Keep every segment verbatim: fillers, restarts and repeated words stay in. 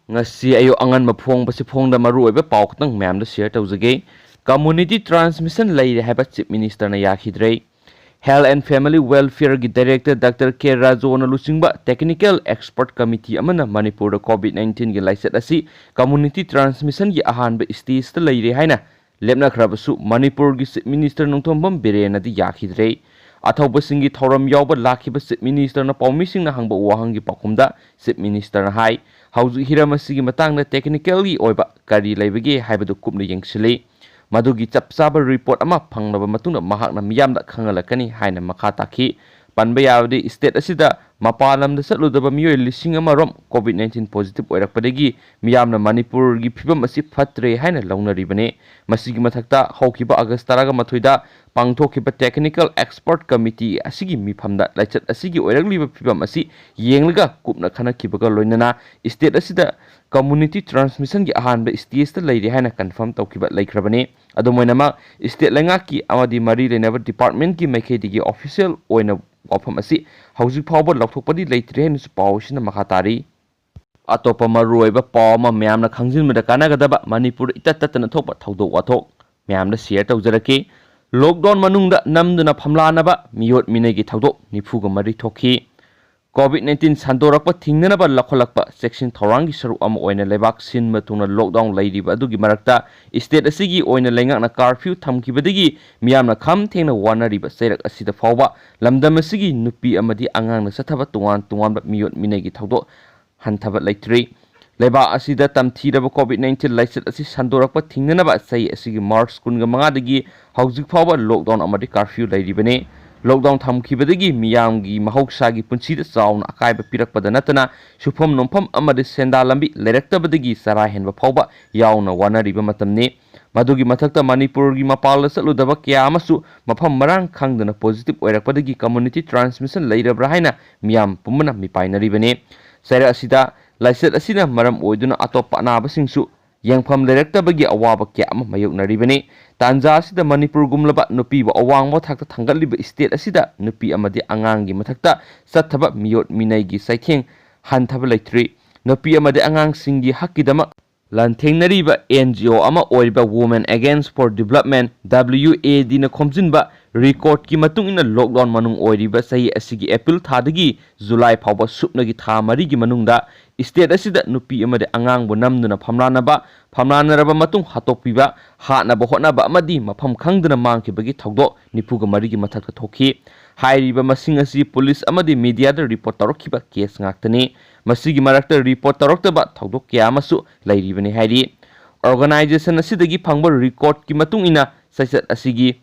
ꯉꯁꯤ ꯑꯌꯨꯛ ꯑꯉꯟꯕ ꯐꯣꯡꯕꯁꯤ ꯐꯣꯡꯗ ꯃꯔꯨꯑꯣꯏꯕ ꯄꯥꯎ ꯈꯛꯇꯪ ꯃꯌꯥꯝꯗ ꯁꯤꯌꯔ ꯇꯧꯖꯒꯦ꯫ ꯀꯝꯃ꯭ꯌꯨꯅꯤꯇꯤ ꯇ꯭ꯔꯥꯟꯁꯃꯤꯁꯟ ꯂꯩꯔꯦ ꯍꯥꯏꯕ ꯆꯤꯐ ꯃꯤꯅꯤꯁꯇꯔꯅ ꯌꯥꯈꯤꯗ꯭ꯔꯦ꯫ ꯍꯦꯜꯊ ꯑꯦꯟ ꯐꯦꯃꯤꯂꯤ ꯋꯦꯜꯐꯤꯌꯔꯒꯤ ꯗꯥꯏꯔꯦꯛꯇꯔ ꯗꯥꯛꯇꯔ ꯀꯦ ꯔꯥꯖꯣꯅ ꯂꯨꯆꯤꯡꯕ ꯇꯦꯛꯅꯤꯀꯦꯜ ꯑꯦꯛꯁꯄꯔꯠ ꯀꯃꯤꯇꯤ ꯑꯃꯅ ꯃꯅꯤꯄꯨꯔꯗ ꯀꯣꯚꯤꯗ ꯅꯥꯏꯟꯇꯤꯟꯒꯤ ꯂꯥꯏꯆꯠ ꯑꯁꯤ ꯀꯝꯃ꯭ꯌꯨꯅꯤꯇꯤ ꯇ꯭ꯔꯥꯟꯁꯃꯤꯁꯟꯒꯤ ꯑꯍꯥꯟꯕ ꯁ꯭ꯇꯦꯖꯇ ꯂꯩꯔꯦ ꯍꯥꯏꯅ ꯂꯦꯞꯅꯈ꯭ꯔꯕꯁꯨ ꯃꯅꯤꯄꯨꯔꯒꯤ ꯆꯤꯐ ꯃꯤꯅꯤꯁꯇꯔ ꯅꯣꯡꯊꯣꯝꯕꯝ ꯕꯤꯔꯦꯟꯅꯗꯤ ꯌꯥꯈꯤꯗ꯭ꯔꯦ꯫ ꯑꯊꯧꯕꯁꯤꯡꯒꯤ ꯊꯧꯔꯝ ꯌꯥꯎꯕ ꯂꯥꯛꯈꯤꯕ ꯆꯤꯐ ꯃꯤꯅꯤꯁꯇꯔꯅ ꯄꯥꯎꯃꯤꯁꯤꯡꯅ ꯍꯪꯕ ꯋꯥꯍꯪꯒꯤ ꯄꯥꯎꯈꯨꯝꯗ ꯆꯤꯐ ꯃꯤꯅꯤꯁꯇꯔꯅ ꯍꯥꯏ, ꯍꯧꯖꯤꯛ ꯍꯤꯔꯝ ꯑꯁꯤꯒꯤ ꯃꯇꯥꯡꯗ ꯇꯦꯛꯅꯤꯀꯦꯜꯒꯤ ꯑꯣꯏꯕ ꯀꯔꯤ ꯂꯩꯕꯒꯦ ꯍꯥꯏꯕꯗꯨ ꯀꯨꯞꯅ ꯌꯦꯡꯁꯤꯜꯂꯤ꯫ ꯃꯗꯨꯒꯤ ꯆꯞ ꯆꯥꯕ ꯔꯤꯄꯣꯔꯠ ꯑꯃ ꯐꯪꯂꯕ ꯃꯇꯨꯡꯗ ꯃꯍꯥꯛꯅ ꯃꯤꯌꯥꯝꯗ ꯈꯪꯍꯜꯂꯛꯀꯅꯤ ꯍꯥꯏꯅ ꯃꯈꯥ ꯇꯥꯈꯤ꯫ ꯄꯟꯕ ꯌꯥꯔꯕꯗꯤ ꯁ꯭ꯇꯦꯠ ꯑꯁꯤꯗ ꯃꯄꯥꯟ ꯂꯝꯗ ꯆꯠꯂꯨꯗꯕ ꯃꯤꯑꯣꯏ ꯂꯤꯁꯤꯡ ꯑꯃ ꯔꯣꯝ ꯀꯣꯚꯤꯗ ꯅꯥꯏꯟꯇꯤꯟ ꯄꯣꯖꯤꯇꯤꯚ ꯑꯣꯏꯔꯛꯄꯗꯒꯤ ꯃꯤꯌꯥꯝꯅ ꯃꯅꯤꯄꯨꯔꯒꯤ ꯐꯤꯕꯝ ꯑꯁꯤ ꯐꯠꯇ꯭ꯔꯦ ꯍꯥꯏꯅ ꯂꯧꯅꯔꯤꯕꯅꯤ꯫ ꯃꯁꯤꯒꯤ ꯃꯊꯛꯇ ꯍꯧꯈꯤꯕ ꯑꯥꯒꯁ ꯇꯔꯥꯃꯥꯊꯣꯏꯗ ꯄꯥꯡꯊꯣꯛꯈꯤꯕ ꯇꯦꯛꯅꯤꯀꯦꯜ ꯑꯦꯛꯁꯄꯔꯠ ꯀꯃꯤꯇꯤ ꯑꯁꯤꯒꯤ ꯃꯤꯐꯝꯗ ꯂꯥꯏꯆꯠ ꯑꯁꯤꯒꯤ ꯑꯣꯏꯔꯛꯂꯤꯕ ꯐꯤꯕꯝ ꯑꯁꯤ ꯌꯦꯡꯂꯒ ꯀꯨꯞꯅ ꯈꯟꯅꯈꯤꯕꯒ ꯂꯣꯏꯅꯅ ꯁ꯭ꯇꯦꯠ ꯑꯁꯤꯗ ꯀꯝꯃ꯭ꯌꯨꯅꯤꯇꯤ ꯇ꯭ꯔꯥꯟꯁꯃꯤꯁꯟꯒꯤ ꯑꯍꯥꯟꯕ ꯁ꯭ꯇꯦꯖꯇ ꯂꯩꯔꯦ ꯍꯥꯏꯅ ꯀꯟꯐꯥꯔꯝ ꯇꯧꯈꯤꯕ ꯂꯩꯈ꯭ꯔꯕꯅꯤ꯫ ꯑꯗꯨꯝ ꯑꯣꯏꯅꯃꯛ, ꯁ꯭ꯇꯦꯠ ꯂꯩꯉꯥꯛꯀꯤ ꯑꯃꯗꯤ ꯃꯔꯤ ꯂꯩꯅꯕ ꯗꯤꯄꯥꯔꯠꯃꯦꯟꯠꯀꯤ ꯃꯥꯏꯀꯩꯗꯒꯤ ꯑꯣꯐꯤꯁꯤꯌꯦꯜ ꯑꯣꯏꯅ ꯋꯥꯐꯝ ꯑꯁꯤ ꯍꯧꯖꯤꯛ ꯐꯥꯎꯕ ꯂꯥꯎꯊꯣꯛꯄꯗꯤ ꯂꯩꯇ꯭ꯔꯤ ꯍꯥꯏꯅꯁꯨ ꯄꯥꯎ ꯑꯁꯤꯅ ꯃꯈꯥ ꯇꯥꯔꯤ꯫ ꯑꯇꯣꯞꯄ ꯃꯔꯨꯑꯣꯏꯕ ꯄꯥꯎ ꯑꯃ ꯃꯌꯥꯝꯅ ꯈꯪꯖꯤꯟꯕꯗ ꯀꯥꯟꯅꯒꯗꯕ, ꯃꯅꯤꯄꯨꯔꯗ ꯏꯇꯠ ꯇꯠꯇꯅ ꯊꯣꯛꯄ ꯊꯧꯗꯣꯛ ꯋꯥꯊꯣꯛ ꯃꯌꯥꯝꯗ ꯁꯤꯌꯔ ꯇꯧꯖꯔꯛꯀꯦ꯫ ꯂꯣꯛꯗꯥꯎꯟ ꯃꯅꯨꯡꯗ ꯅꯝꯗꯨꯅ ꯐꯝꯂꯥꯅꯕ ꯃꯤꯑꯣꯠ ꯃꯤꯅꯩꯒꯤ ꯊꯧꯗꯣꯛ ꯅꯤꯐꯨꯒ ꯃꯔꯤ ꯊꯣꯛꯈꯤ꯫ ꯀꯣꯚꯤꯗ ꯅꯥꯏꯟꯇꯤꯟ ꯁꯟꯗꯣꯔꯛꯄ ꯊꯤꯡꯅꯅꯕ ꯂꯧꯈꯠꯂꯛꯄ ꯆꯦꯛꯁꯤꯟ ꯊꯧꯔꯥꯡꯒꯤ ꯁꯔꯨꯛ ꯑꯃ ꯑꯣꯏꯅ ꯂꯩꯕꯥꯛ ꯁꯤꯟꯕ ꯊꯨꯡꯅ ꯂꯣꯛꯗꯥꯎꯟ ꯂꯩꯔꯤꯕ ꯑꯗꯨꯒꯤ ꯃꯔꯛꯇ, ꯁ꯭ꯇꯦꯠ ꯑꯁꯤꯒꯤ ꯑꯣꯏꯅ ꯂꯩꯉꯥꯛꯅ ꯀꯥꯔꯐ꯭ꯌꯨ ꯊꯝꯈꯤꯕꯗꯒꯤ ꯃꯤꯌꯥꯝꯅ ꯈꯝ ꯊꯦꯡꯅ ꯋꯥꯅꯔꯤꯕ ꯆꯩꯔꯛ ꯑꯁꯤꯗ ꯐꯥꯎꯕ ꯂꯝꯗꯝ ꯑꯁꯤꯒꯤ ꯅꯨꯄꯤ ꯑꯃꯗꯤ ꯑꯉꯥꯡꯅ ꯆꯠꯊꯕ ꯇꯣꯉꯥꯟ ꯇꯣꯉꯥꯟꯕ ꯃꯤꯑꯣꯠ ꯃꯤꯅꯩꯒꯤ ꯊꯧꯗꯣꯛ ꯍꯟꯊꯕ ꯂꯩꯇ꯭ꯔꯤ꯫ ꯂꯩꯕꯥꯛ ꯑꯁꯤꯗ ꯇꯝꯊꯤꯔꯕ ꯀꯣꯚꯤꯗ ꯅꯥꯏꯟꯇꯤꯟ ꯂꯥꯏꯆꯠ ꯑꯁꯤ ꯁꯟꯗꯣꯔꯛꯄ ꯊꯤꯡꯅꯅꯕ ꯆꯍꯤ ꯑꯁꯤꯒꯤ ꯃꯥꯔꯆ ꯀꯨꯟꯒ ꯃꯉꯥꯗꯒꯤ ꯍꯧꯖꯤꯛ ꯐꯥꯎꯕ ꯂꯣꯛꯗꯥꯎꯟ ꯑꯃꯗꯤ ꯀꯥꯔꯐ꯭ꯌꯨ ꯂꯩꯔꯤꯕꯅꯤ꯫ ꯂꯣꯛꯗꯥꯎꯟ ꯊꯝꯈꯤꯕꯗꯒꯤ ꯃꯤꯌꯥꯝꯒꯤ ꯃꯍꯧꯁꯥꯒꯤ ꯄꯨꯟꯁꯤꯗ ꯆꯥꯎꯅ ꯑꯀꯥꯏꯕ ꯄꯤꯔꯛꯄꯗ ꯅꯠꯇꯅ, ꯁꯨꯐꯝ ꯅꯣꯝꯐꯝ ꯑꯃꯗꯤ ꯁꯦꯟꯗꯥ ꯂꯝꯕꯤ ꯂꯩꯔꯛꯇꯕꯗꯒꯤ ꯆꯔꯥ ꯍꯦꯟꯕ ꯐꯥꯎꯕ ꯌꯥꯎꯅ ꯋꯥꯅꯔꯤꯕ ꯃꯇꯝꯅꯤ꯫ ꯃꯗꯨꯒꯤ ꯃꯊꯛꯇ, ꯃꯅꯤꯄꯨꯔꯒꯤ ꯃꯄꯥꯟꯗ ꯆꯠꯂꯨꯗꯕ ꯀꯌꯥ ꯑꯃꯁꯨ ꯃꯐꯝ ꯃꯔꯥꯡ ꯈꯪꯗꯅ ꯄꯣꯖꯤꯇꯤꯚ ꯑꯣꯏꯔꯛꯄꯗꯒꯤ ꯀꯝꯃ꯭ꯌꯨꯅꯤꯇꯤ ꯇ꯭ꯔꯥꯟꯁꯃꯤꯁꯟ ꯂꯩꯔꯕ꯭ꯔꯥ ꯍꯥꯏꯅ ꯃꯤꯌꯥꯝ ꯄꯨꯝꯕꯅ ꯃꯤꯄꯥꯏꯅꯔꯤꯕꯅꯤ꯫ ꯆꯩꯔꯛ ꯑꯁꯤꯗ ꯂꯥꯏꯆꯠ ꯑꯁꯤꯅ ꯃꯔꯝ ꯑꯣꯏꯗꯨꯅ ꯑꯇꯣꯞꯄ ꯑꯅꯥꯕꯁꯤꯡꯁꯨ ꯌꯦꯡꯐꯝ ꯂꯩꯔꯛꯇꯕꯒꯤ ꯑꯋꯥꯕ ꯀꯌꯥ ꯑꯃ ꯃꯥꯌꯣꯛꯅꯔꯤꯕꯅꯤ꯫ ꯇꯥꯟꯖꯥ ꯑꯁꯤꯗ ꯃꯅꯤꯄꯨꯔꯒꯨꯝꯂꯕ ꯅꯨꯄꯤꯕꯨ ꯑꯋꯥꯡꯕ ꯊꯥꯛꯇ ꯊꯥꯡꯒꯠꯂꯤꯕ ꯁ꯭ꯇꯦꯠ ꯑꯁꯤꯗ ꯅꯨꯄꯤ ꯑꯃꯗꯤ ꯑꯉꯥꯡꯒꯤ ꯃꯊꯛꯇ ꯆꯠꯊꯕ ꯃꯤꯑꯣꯠ ꯃꯤꯅꯩꯒꯤ ꯆꯩꯊꯦꯡ ꯍꯟꯊꯕ ꯂꯩꯇ꯭ꯔꯤ꯫ ꯅꯨꯄꯤ ꯑꯃꯗꯤ ꯑꯉꯥꯡꯁꯤꯡꯒꯤ ꯍꯛꯀꯤꯗꯃꯛ ꯂꯥꯟꯊꯦꯡꯅꯔꯤꯕ N G O ꯑꯃ ꯑꯣꯏꯔꯤꯕ Women Against for Development, W A D ꯅ ꯈꯣꯝꯖꯤꯟꯕ ꯔꯤꯀꯣꯔꯗꯀꯤ ꯃꯇꯨꯡ ꯏꯟꯅ, ꯂꯣꯛꯗꯥꯎꯟ ꯃꯅꯨꯡ ꯑꯣꯏꯔꯤꯕ ꯆꯍꯤ ꯑꯁꯤꯒꯤ ꯑꯦꯄ꯭ꯔꯤꯜ ꯊꯥꯗꯒꯤ ꯖꯨꯂꯥꯏ ꯐꯥꯎꯕ ꯁꯨꯞꯅꯒꯤ ꯊꯥ ꯃꯔꯤꯒꯤ ꯃꯅꯨꯡꯗ ꯁ꯭ꯇꯦꯠ ꯑꯁꯤꯗ ꯅꯨꯄꯤ ꯑꯃꯗꯤ ꯑꯉꯥꯡꯕꯨ ꯅꯝꯗꯨꯅ ꯐꯝꯂꯥꯟꯅꯕ, ꯐꯝꯂꯥꯟꯅꯔꯕ ꯃꯇꯨꯡ ꯍꯥꯠꯇꯣꯛꯄꯤꯕ, ꯍꯥꯠꯅꯕ ꯍꯣꯠꯅꯕ ꯑꯃꯗꯤ ꯃꯐꯝ ꯈꯪꯗꯅ ꯃꯥꯡꯈꯤꯕꯒꯤ ꯊꯧꯗꯣꯛ ꯅꯤꯐꯨꯒ ꯃꯔꯤꯒꯤ ꯃꯊꯛꯇ ꯊꯣꯛꯈꯤ꯫ ꯍꯥꯏꯔꯤꯕ ꯃꯁꯤꯡ ꯑꯁꯤ ꯄꯨꯂꯤꯁ ꯑꯃꯗꯤ ꯃꯤꯗꯤꯌꯥꯗ ꯔꯤꯄꯣꯔꯠ ꯇꯧꯔꯛꯈꯤꯕ ꯀꯦꯁ ꯉꯥꯛꯇꯅꯤ꯫ ꯃꯁꯤꯒꯤ ꯃꯔꯛꯇ ꯔꯤꯄꯣꯔꯠ ꯇꯧꯔꯛꯇꯕ ꯊꯧꯗꯣꯛ ꯀꯌꯥ ꯑꯃꯁꯨ ꯂꯩꯔꯤꯕꯅꯤ ꯍꯥꯏꯔꯤ꯫ ꯑꯣꯔꯒꯅꯥꯏꯖꯦꯁꯟ ꯑꯁꯤꯗꯒꯤ ꯐꯪꯕ ꯔꯤꯀꯣꯔꯗꯀꯤ ꯃꯇꯨꯡ ꯏꯟꯅ, ꯆꯩꯆꯠ ꯑꯁꯤꯒꯤ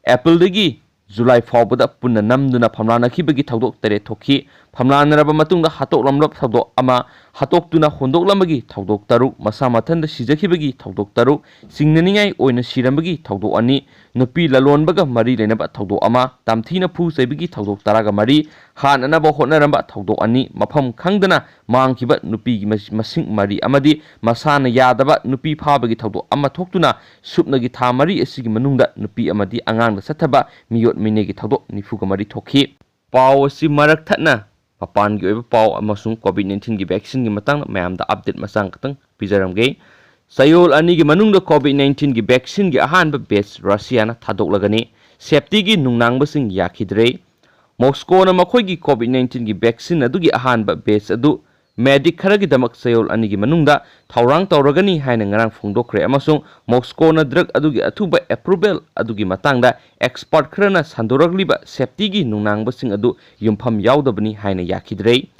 ꯑꯦꯄ꯭ꯔꯤꯜꯗꯒꯤ ꯖꯨꯂꯥꯏ ꯐꯥꯎꯕꯗ ꯄꯨꯟꯅ ꯅꯝꯗꯨꯅ ꯐꯝꯂꯥꯟꯅꯈꯤꯕꯒꯤ ꯊꯧꯗꯣꯛ ꯇꯔꯦꯠ ꯊꯣꯛꯈꯤ꯫ ꯐꯝꯂꯥꯟꯅꯔꯕ ꯃꯇꯨꯡꯗ ꯍꯥꯠꯇꯣꯛꯂꯝꯂꯕ ꯊꯧꯗꯣꯛ ꯑꯃ, ꯍꯥꯠꯇꯣꯛꯇꯨꯅ ꯍꯨꯟꯗꯣꯛꯂꯝꯕꯒꯤ ꯊꯧꯗꯣꯛ ꯇꯔꯨꯛ, ꯃꯁꯥ ꯃꯊꯟꯇ ꯁꯤꯖꯈꯤꯕꯒꯤ ꯊꯧꯗꯣꯛ ꯇꯔꯨꯛ, ꯆꯤꯡꯅꯅꯤꯡꯉꯥꯏ ꯑꯣꯏꯅ ꯁꯤꯔꯝꯕꯒꯤ ꯊꯧꯗꯣꯛ ꯑꯅꯤ, ꯅꯨꯄꯤ ꯂꯂꯣꯟꯕꯒ ꯃꯔꯤ ꯂꯩꯅꯕ ꯊꯧꯗꯣꯛ ꯑꯃ, ꯇꯝꯊꯤꯅ ꯐꯨ ꯆꯩꯕꯒꯤ ꯊꯧꯗꯣꯛ ꯇꯔꯥꯒ ꯃꯔꯤ, ꯍꯥꯠꯅꯅꯕ ꯍꯣꯠꯅꯔꯝꯕ ꯊꯧꯗꯣꯛ ꯑꯅꯤ, ꯃꯐꯝ ꯈꯪꯗꯅ ꯃꯥꯡꯈꯤꯕ ꯅꯨꯄꯤꯒꯤ ꯃꯁꯤꯡ ꯃꯔꯤ ꯑꯃꯗꯤ ꯃꯁꯥꯅ ꯌꯥꯗꯕ ꯅꯨꯄꯤ ꯐꯥꯕꯒꯤ ꯊꯧꯗꯣꯛ ꯑꯃ ꯊꯣꯛꯇꯨꯅ ꯁꯨꯞꯅꯒꯤ ꯊꯥ ꯃꯔꯤ ꯑꯁꯤꯒꯤ ꯃꯅꯨꯡꯗ ꯅꯨꯄꯤ ꯑꯃꯗꯤ ꯑꯉꯥꯡꯗ ꯆꯠꯊꯕ ꯃꯤꯑꯣꯠ ꯃꯤꯅꯩꯒꯤ ꯊꯧꯗꯣꯛ ꯅꯤꯐꯨꯒ ꯃꯔꯤ ꯊꯣꯛꯈꯤ꯫ ꯄꯥꯎ ꯑꯁꯤ ꯃꯔꯛ ꯊꯠꯅ ꯃꯄꯥꯟꯒꯤ ꯑꯣꯏꯕ ꯄꯥꯎ ꯑꯃꯁꯨꯡ COVID nineteen ꯒꯤ vaccine ꯒꯤ ꯃꯇꯥꯡꯗ ꯃꯌꯥꯝꯗ update ꯃꯆꯥ ꯈꯛꯇꯪ ꯄꯤꯖꯔꯝꯒꯦ꯫ ꯆꯌꯣꯜ ꯑꯅꯤꯒꯤ ꯃꯅꯨꯡꯗ COVID nineteen ꯒꯤ vaccine ꯒꯤ ꯑꯍꯥꯟꯕ batch ꯔꯁꯤꯌꯥꯅ ꯊꯥꯗꯣꯛꯂꯒꯅꯤ꯫ Safety ꯒꯤ ꯅꯨꯡꯅꯥꯡꯕꯁꯤꯡ ꯌꯥꯈꯤꯗ꯭ꯔꯦ꯫ ꯃꯣꯁꯀꯣꯅ ꯃꯈꯣꯏꯒꯤ COVID nineteen ꯒꯤ vaccine ꯑꯗꯨꯒꯤ ꯑꯍꯥꯟꯕ batch ꯑꯗꯨ medic ꯈꯔꯒꯤꯗꯃꯛ ꯆꯌꯣꯜ ꯑꯅꯤꯒꯤ ꯃꯅꯨꯡꯗ ꯊꯧꯔꯥꯡ ꯇꯧꯔꯒꯅꯤ ꯍꯥꯏꯅ ꯉꯔꯥꯡ ꯐꯣꯡꯗꯣꯛꯈ꯭ꯔꯦ, ꯑꯃꯁꯨꯡ ꯃꯣꯁꯀꯣꯅ drug ꯑꯗꯨꯒꯤ ꯑꯊꯨꯕ approval ꯑꯗꯨꯒꯤ ꯃꯇꯥꯡꯗ expert ꯈꯔꯅ ꯁꯟꯗꯣꯔꯛꯂꯤꯕ safety ꯒꯤ ꯅꯨꯡꯅꯥꯡꯕꯁꯤꯡ ꯑꯗꯨ ꯌꯨꯝꯐꯝ ꯌꯥꯎꯗꯕꯅꯤ ꯍꯥꯏꯅ ꯌꯥꯈꯤꯗ꯭ꯔꯦ꯫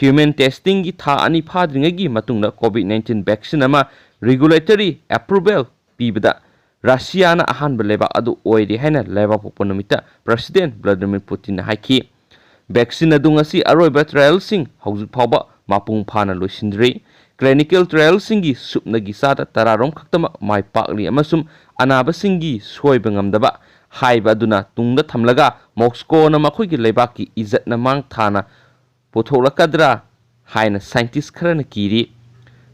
Human testing ꯒꯤ ꯊꯥ ꯑꯅꯤ ꯐꯥꯗ꯭ꯔꯤꯉꯩꯒꯤ ꯃꯇꯨꯡꯗ COVID nineteen vaccine ꯑꯃ regulatory approval ꯄꯤꯕꯗ ꯔꯁꯤꯌꯥꯅ ꯑꯍꯥꯟꯕ ꯂꯩꯕꯥꯛ ꯑꯗꯨ ꯑꯣꯏꯔꯦ ꯍꯥꯏꯅ ꯂꯩꯕꯥꯛꯄꯣꯛꯄ ꯅꯨꯃꯤꯠꯇ President Vladimir Putin ꯅ ꯍꯥꯏꯈꯤ꯫ Vaccine ꯑꯗꯨ ꯉꯁꯤ ꯑꯔꯣꯏꯕ trial ꯁꯤꯡ ꯍꯧꯖꯤꯛ ꯐꯥꯎꯕ ꯃꯄꯨꯡ ꯐꯥꯅ ꯂꯣꯏꯁꯤꯟꯗ꯭ꯔꯤ꯫ Clinical trial ꯁꯤꯡꯒꯤ ꯁꯨꯞꯅꯒꯤ ꯆꯥꯗ ꯇꯔꯥꯔꯣꯝ ꯈꯛꯇꯃꯛ ꯃꯥꯏ ꯄꯥꯛꯂꯤ, ꯑꯃꯁꯨꯡ ꯑꯅꯥꯕꯁꯤꯡꯒꯤ ꯁꯣꯏꯕ ꯉꯝꯗꯕ ꯍꯥꯏꯕ ꯑꯗꯨꯅ ꯇꯨꯡꯗ ꯊꯝꯂꯒ ꯃꯣꯁꯀꯣꯅ ꯃꯈꯣꯏꯒꯤ ꯂꯩꯕꯥꯛꯀꯤ ꯏꯖꯠꯅ ꯃꯥꯡ ꯊꯥꯅ ꯄꯨꯊꯣꯛꯂꯛꯀꯗ꯭ꯔꯥ ꯍꯥꯏꯅ scientist ꯈꯔꯅ ꯀꯤꯔꯤ꯫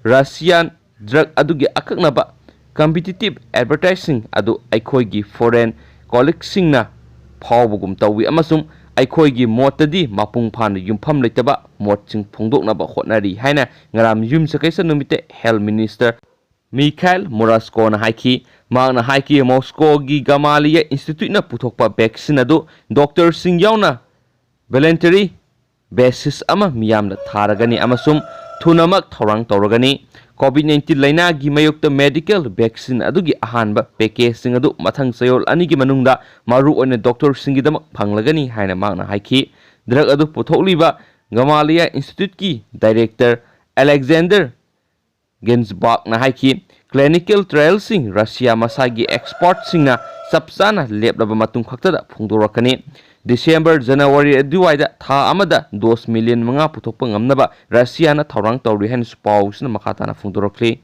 Russian drug ꯑꯗꯨꯒꯤ ꯑꯀꯛꯅꯕ competitive advertising ꯑꯗꯨ ꯑꯩꯈꯣꯏꯒꯤ foreign colleague ꯁꯤꯡꯅ ꯐꯥꯎꯕꯒꯨꯝ ꯇꯧꯏ, ꯑꯃꯁꯨꯡ ꯑꯩꯈꯣꯏꯒꯤ ꯃꯣꯠꯇꯗꯤ ꯃꯄꯨꯡ ꯐꯥꯅ ꯌꯨꯝꯐꯝ ꯂꯩꯇꯕ ꯃꯣꯠꯁꯤꯡ ꯐꯣꯡꯗꯣꯛꯅꯕ ꯍꯣꯠꯅꯔꯤ ꯍꯥꯏꯅ ꯉꯔꯥꯡ ꯌꯨꯝꯁꯀꯩꯁ ꯅꯨꯃꯤꯠꯇ Health Minister Mikhail Murashko-ꯅ ꯍꯥꯏꯈꯤ꯫ ꯃꯍꯥꯛꯅ ꯍꯥꯏꯈꯤ, Moscow-ꯒꯤ Gamaleya Institute-ꯅ ꯄꯨꯊꯣꯛꯄ vaccine ꯑꯗꯨ doctor-ꯁꯤꯡ ꯌꯥꯎꯅ voluntary basis ꯑꯃ ꯃꯤꯌꯥꯝꯗ ꯊꯥꯔꯒꯅꯤ ꯑꯃꯁꯨꯡ ꯊꯨꯅꯃꯛ ꯊꯧꯔꯥꯡ ꯇꯧꯔꯒꯅꯤ꯫ COVID nineteen ꯂꯩꯅꯥꯒꯤ ꯃꯥꯌꯣꯛꯇ medical vaccine ꯑꯗꯨꯒꯤ ꯑꯍꯥꯟꯕ package-ꯁꯤꯡ ꯑꯗꯨ ꯃꯊꯪ ꯆꯌꯣꯜ ꯑꯅꯤꯒꯤ ꯃꯅꯨꯡꯗ ꯃꯔꯨꯑꯣꯏꯅ doctor-ꯁꯤꯡꯒꯤꯗꯃꯛ ꯐꯪꯂꯒꯅꯤ ꯍꯥꯏꯅ ꯃꯍꯥꯛꯅ ꯍꯥꯏꯈꯤ꯫ Drug ꯑꯗꯨ ꯄꯨꯊꯣꯛꯂꯤꯕ Gamaleya Institute-ꯀꯤ director Alexander Ginsburg-ꯅ ꯍꯥꯏꯈꯤ, clinical trial-ꯁꯤꯡ Russia ꯃꯁꯥꯒꯤ expert-ꯁꯤꯡꯅ ꯆꯞ ꯆꯥꯅ ꯂꯦꯞꯂꯕ ꯃꯇꯨꯡ ꯈꯛꯇꯗ ꯐꯣꯡꯗꯣꯔꯛꯀꯅꯤ꯫ December, January ꯑꯗꯨꯋꯥꯏꯗ ꯊꯥ ꯑꯃꯗ dose million ꯃꯉꯥ ꯄꯨꯊꯣꯛꯄ ꯉꯝꯅꯕ Russia-ꯅ ꯊꯧꯔꯥꯡ ꯇꯧꯔꯤ ꯍꯥꯏꯅꯁꯨ ꯄꯥꯎꯁꯤꯅ ꯃꯈꯥ ꯇꯥꯅ ꯐꯣꯡꯗꯣꯔꯛꯂꯤ꯫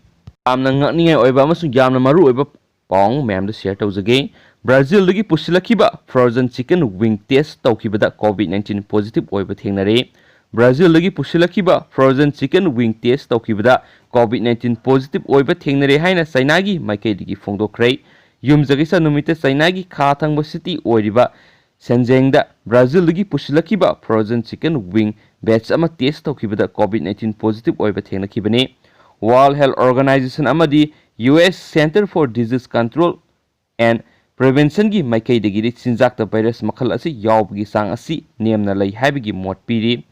ꯌꯥꯝꯅ ꯉꯛꯅꯤꯡꯉꯥꯏ ꯑꯣꯏꯕ ꯑꯃꯁꯨꯡ ꯌꯥꯝꯅ ꯃꯔꯨꯑꯣꯏꯕ ꯄꯥꯎ ꯑꯃ ꯃꯌꯥꯝꯗ share ꯇꯧꯖꯒꯦ꯫ Brazil-ꯗꯒꯤ ꯄꯨꯁꯤꯜꯂꯛꯈꯤꯕ frozen chicken wing test ꯇꯧꯈꯤꯕꯗ COVID nineteen positive ꯑꯣꯏꯕ ꯊꯦꯡꯅꯔꯦ꯫ Brazil-ꯗꯒꯤ ꯄꯨꯁꯤꯜꯂꯛꯈꯤꯕ frozen chicken wing test ꯇꯧꯈꯤꯕꯗ COVID nineteen positive ꯑꯣꯏꯕ ꯊꯦꯡꯅꯔꯦ ꯍꯥꯏꯅ China-ꯒꯤ ꯃꯥꯏꯀꯩꯗꯒꯤ ꯐꯣꯡꯗꯣꯛꯈ꯭ꯔꯦ꯫ ꯌꯨꯝꯖꯀꯩꯁ ꯅꯨꯃꯤꯠꯇ China-ꯒꯤ ꯈꯥ ꯊꯪꯕ city ꯑꯣꯏꯔꯤꯕ Shenzhen-ꯗ Brazil-ꯗꯒꯤ ꯄꯨꯁꯤꯜꯂꯛꯈꯤꯕ frozen chicken wing batch ꯑꯃ test ꯇꯧꯈꯤꯕꯗ COVID nineteen positive ꯑꯣꯏꯕ ꯊꯦꯡꯅꯈꯤꯕꯅꯤ꯫ World Health Organization ꯑꯃꯗꯤ U S Center for Disease Control and Prevention-ꯒꯤ ꯃꯥꯏꯀꯩꯗꯒꯤꯗꯤ ꯆꯤꯟꯖꯥꯛꯇ virus ꯃꯈꯜ ꯑꯁꯤ ꯌꯥꯎꯕꯒꯤ ꯆꯥꯡ ꯑꯁꯤ ꯅꯦꯝꯅ ꯂꯩ ꯍꯥꯏꯕꯒꯤ ꯃꯣꯠ ꯄꯤꯔꯤ꯫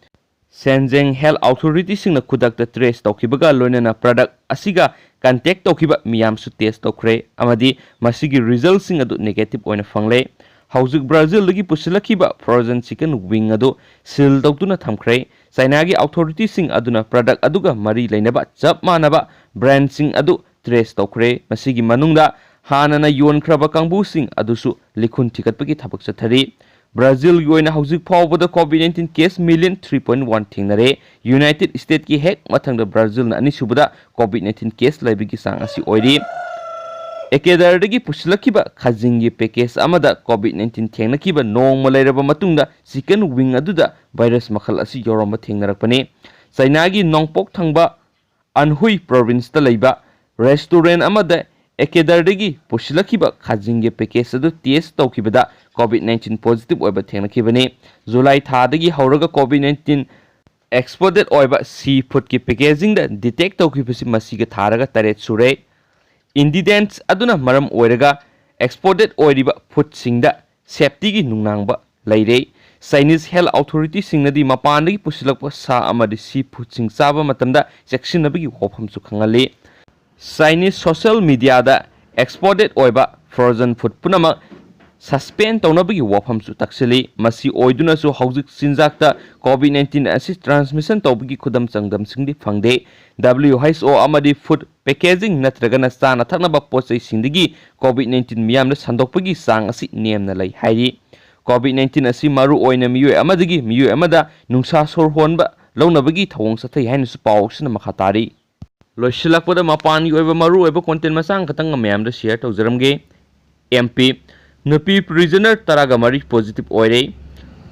Shenzhen health authority-ꯁꯤꯡꯅ ꯈꯨꯗꯛꯇ trace ꯇꯧꯈꯤꯕꯒ ꯂꯣꯏꯅꯅ product ꯑꯁꯤꯒ contact ꯇꯧꯈꯤꯕ ꯃꯤꯌꯥꯝꯁꯨ test ꯇꯧꯈ꯭ꯔꯦ ꯑꯃꯗꯤ ꯃꯁꯤꯒꯤ result-ꯁꯤꯡ ꯑꯗꯨ negative ꯑꯣꯏꯅ ꯐꯪꯂꯦ꯫ ꯍꯧꯖꯤꯛ Brazil-ꯗꯒꯤ ꯄꯨꯁꯤꯜꯂꯛꯈꯤꯕ frozen chicken wing ꯑꯗꯨ seal ꯇꯧꯗꯨꯅ ꯊꯝꯈ꯭ꯔꯦ꯫ China-ꯒꯤ authority-ꯁꯤꯡ ꯑꯗꯨꯅ product ꯑꯗꯨꯒ ꯃꯔꯤ ꯂꯩꯅꯕ ꯆꯞ ꯃꯥꯟꯅꯕ brand-ꯁꯤꯡ ꯑꯗꯨ trace ꯇꯧꯈ꯭ꯔꯦ꯫ ꯃꯁꯤꯒꯤ ꯃꯅꯨꯡꯗ ꯍꯥꯟꯅꯅ ꯌꯣꯟꯈ꯭ꯔꯕ ꯀꯥꯡꯕꯨꯁꯤꯡ ꯑꯗꯨꯁꯨ ꯂꯤꯈꯨꯟ ꯊꯤꯒꯠꯄꯒꯤ ꯊꯕꯛ ꯆꯠꯊꯔꯤ꯫ Brazil-ꯒꯤ ꯑꯣꯏꯅ ꯍꯧꯖꯤꯛ ꯐꯥꯎꯕꯗ COVID nineteen case million three point one ꯊꯦꯡꯅꯔꯦ꯫ United States-ꯀꯤ ꯍꯦꯛ ꯃꯊꯪꯗ Brazil-ꯅ ꯑꯅꯤꯁꯨꯕꯗ COVID nineteen case ꯂꯩꯕꯒꯤ ꯆꯥꯡ ꯑꯁꯤ ꯑꯣꯏꯔꯤ꯫ Ecuador-ꯗꯒꯤ ꯄꯨꯁꯤꯜꯂꯛꯈꯤꯕ ꯈꯥꯖꯤꯡꯒꯤ package ꯑꯃꯗ COVID nineteen ꯊꯦꯡꯅꯈꯤꯕ ꯅꯣꯡꯃ ꯂꯩꯔꯕ ꯃꯇꯨꯡꯗ chicken wing ꯑꯗꯨꯗ virus ꯃꯈꯜ ꯑꯁꯤ ꯌꯥꯎꯔꯝꯕ ꯊꯦꯡꯅꯔꯛꯄꯅꯤ꯫ China-ꯒꯤ ꯅꯣꯡꯄꯣꯛ ꯊꯪꯕ Anhui province-ꯇ ꯂꯩꯕ restaurant ꯑꯃꯗ ꯏꯀ꯭ꯋꯦꯗꯔꯗꯒꯤ ꯄꯨꯁꯤꯜꯂꯛꯈꯤꯕ ꯈꯥꯖꯤꯡꯒꯤ ꯄꯦꯀꯦꯖ ꯑꯗꯨ ꯇꯦꯁ ꯇꯧꯈꯤꯕꯗ ꯀꯣꯚꯤꯗ ꯅꯥꯏꯟꯇꯤꯟ ꯄꯣꯖꯤꯇꯤꯚ ꯑꯣꯏꯕ ꯊꯦꯡꯅꯈꯤꯕꯅꯤ꯫ ꯖꯨꯂꯥꯏ ꯊꯥꯗꯒꯤ ꯍꯧꯔꯒ ꯀꯣꯚꯤꯗ ꯅꯥꯏꯟꯇꯤꯟ ꯑꯦꯛꯁꯄꯣꯔꯇꯦꯗ ꯑꯣꯏꯕ ꯁꯤ ꯐꯨꯗꯀꯤ ꯄꯦꯀꯦꯖꯤꯡꯗ ꯗꯤꯇꯦꯛ ꯇꯧꯈꯤꯕꯁꯤ ꯃꯁꯤꯒ ꯊꯥꯔꯒ ꯇꯔꯦꯠ ꯁꯨꯔꯦ꯫ ꯏꯟꯗꯤꯖꯦꯟꯁ ꯑꯗꯨꯅ ꯃꯔꯝ ꯑꯣꯏꯔꯒ ꯑꯦꯛꯁꯄꯣꯔꯇꯦꯗ ꯑꯣꯏꯔꯤꯕ ꯐꯨꯗꯁꯤꯡꯗ ꯁꯦꯐꯇꯤꯒꯤ ꯅꯨꯡꯅꯥꯡꯕ ꯂꯩꯔꯦ꯫ ꯆꯥꯏꯅꯤꯁ ꯍꯦꯜꯊ ꯑꯣꯊꯣꯔꯤꯇꯤꯁꯤꯡꯅꯗꯤ ꯃꯄꯥꯟꯗꯒꯤ ꯄꯨꯁꯤꯜꯂꯛꯄ ꯁꯥ ꯑꯃꯗꯤ ꯁꯤ ꯐꯨꯗꯁꯤꯡ ꯆꯥꯕ ꯃꯇꯝꯗ ꯆꯦꯛꯁꯤꯟꯅꯕꯒꯤ ꯋꯥꯐꯝꯁꯨ ꯈꯪꯍꯜꯂꯤ꯫ ꯆꯥꯏꯅꯤꯁ ꯁꯣꯁꯤꯌꯦꯜ ꯃꯤꯗꯤꯌꯥꯗ ꯑꯦꯛꯁꯄꯣꯔꯇꯦꯗ ꯑꯣꯏꯕ ꯐ꯭ꯔꯣꯖꯟ ꯐꯨꯗ ꯄꯨꯝꯅꯃꯛ ꯁꯁꯄꯦꯟ ꯇꯧꯅꯕꯒꯤ ꯋꯥꯐꯝꯁꯨ ꯇꯥꯛꯁꯤꯜꯂꯤ꯫ ꯃꯁꯤ ꯑꯣꯏꯗꯨꯅꯁꯨ ꯍꯧꯖꯤꯛ ꯆꯤꯟꯖꯥꯛꯇ ꯀꯣꯚꯤꯗ ꯅꯥꯏꯟꯇꯤꯟ ꯑꯁꯤ ꯇ꯭ꯔꯥꯟꯁꯃꯤꯁꯟ ꯇꯧꯕꯒꯤ ꯈꯨꯗꯝ ꯆꯥꯡꯗꯝꯁꯤꯡꯗꯤ ꯐꯪꯗꯦ꯫ ꯗꯕ꯭ꯂꯤꯌꯨ ꯑꯩꯆ ꯑꯣ ꯑꯃꯗꯤ ꯐꯨꯗ ꯄꯦꯀꯦꯖꯤꯡ ꯅꯠꯇ꯭ꯔꯒꯅ ꯆꯥꯅ ꯊꯛꯅꯕ ꯄꯣꯠ ꯆꯩꯁꯤꯡꯗꯒꯤ ꯀꯣꯚꯤꯗ ꯅꯥꯏꯟꯇꯤꯟ ꯃꯤꯌꯥꯝꯗ ꯁꯟꯗꯣꯛꯄꯒꯤ ꯆꯥꯡ ꯑꯁꯤ ꯅꯦꯝꯅ ꯂꯩ ꯍꯥꯏꯔꯤ꯫ ꯀꯣꯚꯤꯗ ꯅꯥꯏꯟꯇꯤꯟ ꯑꯁꯤ ꯃꯔꯨ ꯑꯣꯏꯅ ꯃꯤꯑꯣꯏ ꯑꯃꯗꯒꯤ ꯃꯤꯑꯣꯏ ꯑꯃꯗ ꯅꯨꯡꯁꯥ ꯁꯣꯔ ꯍꯣꯟꯕ ꯂꯧꯅꯕꯒꯤ ꯊꯧꯑꯣꯡ ꯆꯠꯊꯩ ꯍꯥꯏꯅꯁꯨ ꯄꯥꯎ ꯑꯁꯤꯅ ꯃꯈꯥ ꯇꯥꯔꯤ꯫ ꯂꯣꯏꯁꯤꯜꯂꯛꯄꯗ ꯃꯄꯥꯟꯒꯤ ꯑꯣꯏꯕ ꯃꯔꯨꯑꯣꯏꯕ ꯀꯣꯟꯇꯦꯟ ꯃꯆꯥ ꯑꯃꯈꯛꯇꯪꯒ ꯃꯌꯥꯝꯗ ꯁꯤꯌꯔ ꯇꯧꯖꯔꯝꯒꯦ꯫ ꯑꯦꯝ ꯄꯤ, ꯅꯨꯄꯤ ꯄ꯭ꯔꯤꯖꯅꯔ ꯇꯔꯥꯒ ꯃꯔꯤ ꯄꯣꯖꯤꯇꯤꯚ ꯑꯣꯏꯔꯦ꯫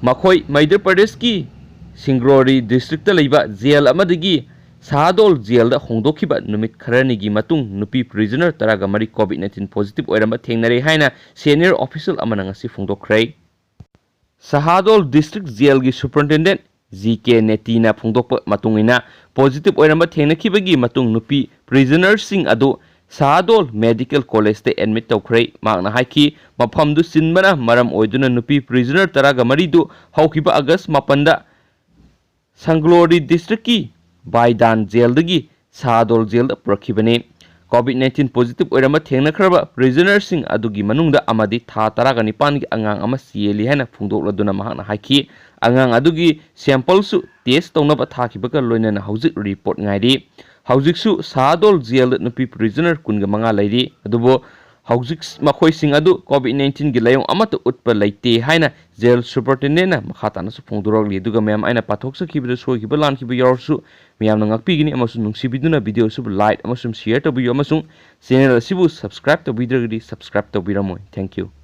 ꯃꯈꯣꯏ ꯃꯩꯙ꯭ꯌ ꯄ꯭ꯔꯗꯦꯁꯀꯤ ꯁꯤꯡꯒ꯭ꯔꯣꯔꯤ ꯗꯤꯁꯇ꯭ꯔꯤꯛꯇ ꯂꯩꯕ ꯖꯦꯜ ꯑꯃꯗꯒꯤ ꯁꯍꯥꯗꯣꯜ ꯖꯦꯜꯗ ꯍꯣꯡꯗꯣꯛꯈꯤꯕ ꯅꯨꯃꯤꯠ ꯈꯔꯅꯤꯒꯤ ꯃꯇꯨꯡ ꯅꯨꯄꯤ ꯄ꯭ꯔꯤꯖꯅꯔ ꯇꯔꯥꯒ ꯃꯔꯤ ꯀꯣꯚꯤꯗ ꯅꯥꯏꯟꯇꯤꯟ ꯄꯣꯖꯤꯇꯤꯚ ꯑꯣꯏꯔꯝꯕ ꯊꯦꯡꯅꯔꯦ ꯍꯥꯏꯅ ꯁꯦꯅꯤꯌꯔ ꯑꯣꯐꯤꯁꯤꯌꯦꯜ ꯑꯃꯅ ꯉꯁꯤ ꯐꯣꯡꯗꯣꯛꯈ꯭ꯔꯦ꯫ ꯁꯍꯥꯗꯣꯜ ꯗꯤꯁꯇ꯭ꯔꯤꯛ ꯖꯦꯜꯒꯤ ꯁꯨꯄꯔꯤꯟꯇꯦꯟꯗꯦꯟꯠ ꯖꯤ ꯀꯦ ꯅꯦꯇꯤꯅ ꯐꯣꯡꯗꯣꯛꯄ ꯃꯇꯨꯡ ꯏꯟꯅ, ꯄꯣꯖꯤꯇꯤꯚ ꯑꯣꯏꯔꯝꯕ ꯊꯦꯡꯅꯈꯤꯕꯒꯤ ꯃꯇꯨꯡ ꯅꯨꯄꯤ ꯄ꯭ꯔꯤꯖꯅꯔꯁꯤꯡ ꯑꯗꯨ ꯁꯍꯥꯗꯣꯜ ꯃꯦꯗꯤꯀꯦꯜ ꯀꯣꯂꯦꯖꯇ ꯑꯦꯗꯃꯤꯠ ꯇꯧꯈ꯭ꯔꯦ꯫ ꯃꯍꯥꯛꯅ ꯍꯥꯏꯈꯤ, ꯃꯐꯝꯗꯨ ꯆꯤꯟꯕꯅ ꯃꯔꯝ ꯑꯣꯏꯗꯨꯅ ꯅꯨꯄꯤ ꯄ꯭ꯔꯤꯖꯅꯔ ꯇꯔꯥꯒ ꯃꯔꯤꯗꯨ ꯍꯧꯈꯤꯕ ꯑꯥꯒꯁ ꯃꯥꯄꯟꯗ ꯁꯪꯒ꯭ꯂꯣꯔꯤ ꯗꯤꯁꯇ꯭ꯔꯤꯛꯀꯤ ꯕꯥꯏꯗꯥꯟ ꯖꯦꯜꯗꯒꯤ ꯁꯍꯥꯗꯣꯜ ꯖꯦꯜꯗ ꯄꯨꯔꯛꯈꯤꯕꯅꯤ꯫ ꯀꯣꯚꯤꯗ ꯅꯥꯏꯟꯇꯤꯟ ꯄꯣꯖꯤꯇꯤꯚ ꯑꯣꯏꯔꯝꯕ ꯊꯦꯡꯅꯈ꯭ꯔꯕ ꯄ꯭ꯔꯤꯖꯅꯔꯁꯤꯡ ꯑꯗꯨꯒꯤ ꯃꯅꯨꯡꯗ ꯑꯃꯗꯤ ꯊꯥ ꯇꯔꯥꯒ ꯅꯤꯄꯥꯟꯒꯤ ꯑꯉꯥꯡ ꯑꯃ ꯆꯦꯜꯂꯤ ꯍꯥꯏꯅ ꯐꯣꯡꯗꯣꯛꯂꯗꯨꯅ ꯃꯍꯥꯛꯅ ꯍꯥꯏꯈꯤ, ꯑꯉꯥꯡ ꯑꯗꯨꯒꯤ ꯁꯦꯝꯄꯜꯁꯨ ꯇꯦꯁ ꯇꯧꯅꯕ ꯊꯥꯈꯤꯕꯒ ꯂꯣꯏꯅꯅ ꯍꯧꯖꯤꯛ ꯔꯤꯄꯣꯔꯠ ꯉꯥꯏꯔꯤ꯫ ꯍꯧꯖꯤꯛꯁꯨ ꯁꯍꯥꯗꯣꯜ ꯖꯦꯜꯗ ꯅꯨꯄꯤ ꯄ꯭ꯔꯤꯖꯅꯔ ꯀꯨꯟꯒ ꯃꯉꯥ ꯂꯩꯔꯤ꯫ ꯑꯗꯨꯕꯨ ꯍꯧꯖꯤꯛ ꯃꯈꯣꯏꯁꯤꯡ ꯑꯗꯨ ꯀꯣꯚꯤꯗ ꯅꯥꯏꯟꯇꯤꯟꯒꯤ ꯂꯥꯏꯑꯣꯡ ꯑꯃꯠꯇ ꯎꯠꯄ ꯂꯩꯇꯦ ꯍꯥꯏꯅ ꯖꯦꯜ ꯁꯨꯄꯔꯤꯟꯇꯦꯟꯗꯦꯟꯠꯅ ꯃꯈꯥ ꯇꯥꯅꯁꯨ ꯐꯣꯡꯗꯣꯔꯛꯂꯤ꯫ ꯑꯗꯨꯒ ꯃꯌꯥꯝ, ꯑꯩꯅ ꯄꯥꯊꯣꯛꯆꯈꯤꯕꯗ ꯁꯣꯏꯈꯤꯕ ꯂꯥꯟꯈꯤꯕ ꯌꯥꯎꯔꯁꯨ ꯃꯌꯥꯝꯅ ꯉꯥꯛꯄꯤꯒꯅꯤ ꯑꯃꯁꯨꯡ ꯅꯨꯡꯁꯤꯕꯤꯗꯨꯅ ꯚꯤꯗꯤꯑꯣ ꯑꯁꯤꯕꯨ ꯂꯥꯏꯛ ꯑꯃꯁꯨꯡ ꯁꯤꯌꯔ ꯇꯧꯕꯤꯌꯨ ꯑꯃꯁꯨꯡ ꯆꯦꯅꯦꯜ ꯑꯁꯤꯕꯨ ꯁꯕꯁꯀ꯭ꯔꯥꯏꯕ ꯇꯧꯕꯤꯗ꯭ꯔꯒꯗꯤ ꯁꯕꯁꯀ꯭ꯔꯥꯏꯕ ꯇꯧꯕꯤꯔꯝꯃꯣꯏ꯫ Thank you꯫